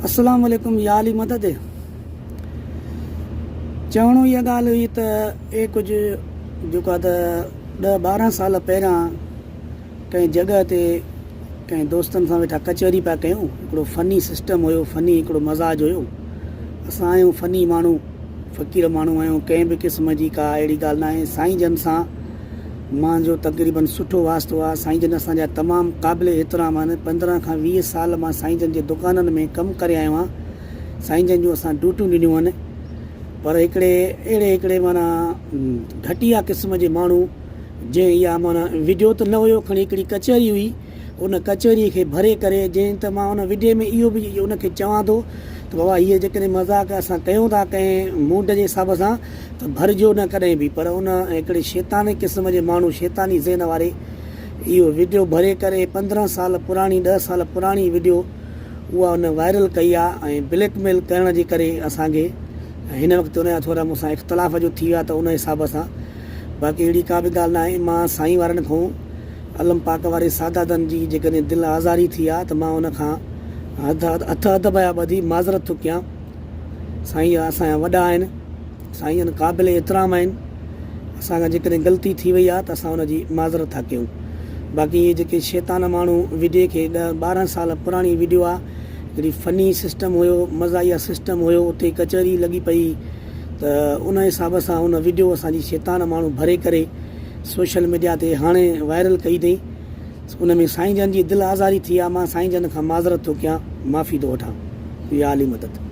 السلام عليڪم يا علي مدد چوڻو اها ڳالهه هئي ته اي ڪجهه جيڪو آ ته ڏهه 12 سال پهريان ڪنهن جڳهه تي ڪنهن دوستن سان ويٺا ڪچهري پيا ڪيون هڪڙو فني سسٽم هيو فني هڪڙو مزاج هيو اسان آهيون فني ماڻهو فقير ماڻهو آهيون ڪنهن به قسم جي ڪا اهڙي ڳالهه ناهي سائين جن سان مانجو تقريبن سٺو واسطو آهي سائين جن اسان جا تمام قابل احترام آهن 15 کان 20 سال مان سائين جن جي دڪانن ۾ ڪم ڪري آيو آهيان سائين جن جون اسان ڊيوٽيون ڏنيون آهن پر هڪڙي اهڙي هڪڙي معنيٰ گهٽيا قسم جي ماڻهو جنهن اها معنيٰ وڊيو ته نه هيو کڻي هڪڙي ڪچهري هئي ان ڪچهري کي ڀري ڪري جنهن ته مان ان وڊيي ۾ اهو به ان کي چوان ٿو ته بابا هيء جيڪڏهن مذاق اسان ڪيون ٿا ڪنهن موڊ جي حساب سان ته ڀرجو نه ڪڏهن به پر ان هڪڙي شيطاني قسم جي ماڻهو شيطاني ذهن واري اهو وڊيو ڀري ڪري 15 سال پراڻي 10 سال پراڻي وڊيو اها ان وائرل ڪئي آ ۽ بليڪ ميل ڪرڻ جي ڪري اسان کي هن وقت ان جا ٿورا مون سان اختلاف جو ٿي ويا ته ان حساب سان باقي اهڙي ڪا به ڳالهه ناهي مان سائين وارن کان علم پاڪ واري ساداتن جي جيڪڏهن دل آزاري ٿي آ ته مان ان کان هٿ ادب جا ٻڌي معذرت ٿو ڪيان. سائين اسان جا وڏا آهن، سائين جن قابل احترام آهن، اسان کان جيڪڏهن غلطي ٿي وئي آ ته اسان ان جي معذرت ٿا ڪيون. باقي اهي جيڪي شيطان ماڻهو وڊيي کي ڏهه 12 سال پراڻي وڊيو آ، هڪڙي فني سسٽم هيو، مزاحيه سسٽم هيو، اتي ڪچهري لڳي پئي ته ان حساب سان ان وڊيو اسان جي شيطان ماڻهو ڀري ڪري سوشل ميڊيا تي هاڻي وائرل ڪئي اٿئي ان ۾ سائين جن جي دل آزاري ٿي آ مان سائين جن کان معذرت ٿو ڪيان معافي ٿو وٺان يا علي مدد.